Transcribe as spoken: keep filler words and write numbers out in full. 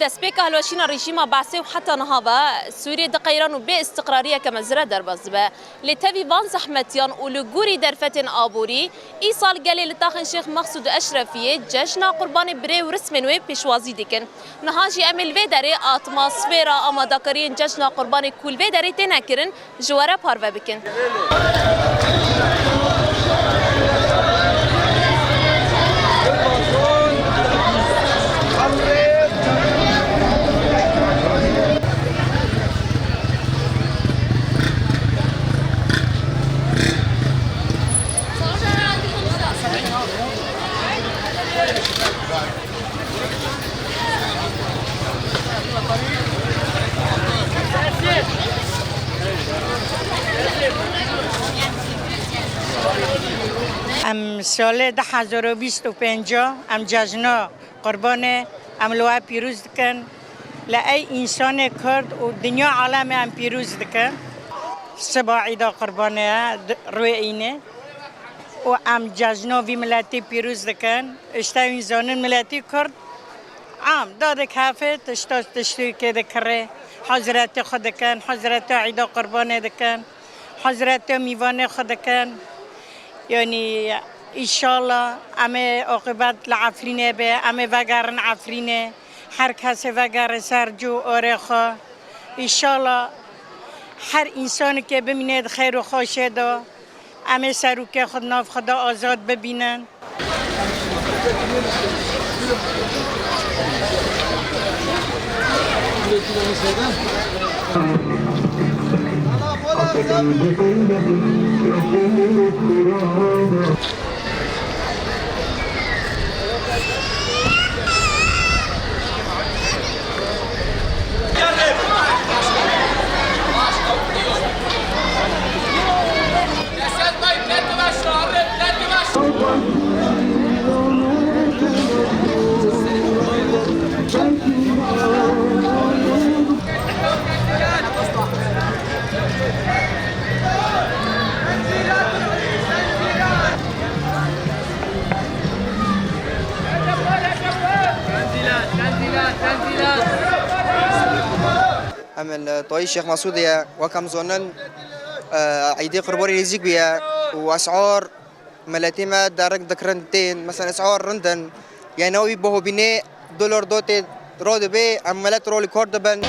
Destpêka hilweşîna rejîma Beesê û heta niha ve Sûriyê di qeyran û bê îstiqrariyeke mezin re derbas dibe. Lê tevî van zehmetiyan û li gorî derfetên aborî, îsal gelê li taxên Şêx Mexsûd û Eşrefiyê cejna Qurbanê bi rê û rismên wê pêşwazî dikin. Niha jî em ê li vê derê atmosfera amadakariyên cejna Qurbanê ku li vê derê têne kirin, ji we re parve bikin. Em salê du hezar û bîst û pênc em cejna Qurbanê em li we pîroz dikin. Li ey însanê Kurd û dinya alemê em pîroz dikin. Siba Îda Qurbanê ye, di-, rûyê înê. Û em cejna vî miletî pîroz dikin. Îşte wî zanin miletî Kurd am dadikefê tişta tiştûkê dikirê. Hezretê xwe dikin, hezretê Îda Qurbanê dikin, hezretê mîvanê xwe dikin. Yanî, îşallah em ê aqibet li Efrînê be, em ê vegerin Efrînê. Her kesê vegere ser cû orê xwe. Îşallah her însanekê bimîne di xeyr û xweşê de. Em ê serokê xwe di nav xwe de azad bibînin. Em li Tayî Şêx Mesûdê ye, wek em zonin, e, Îdê Qurbanê nêzîk bûye û esar miletê me derik dikirin tên, mesela esar rind in, yani ew bihobînê dolar dotê radibe, em milet rol kar dibin.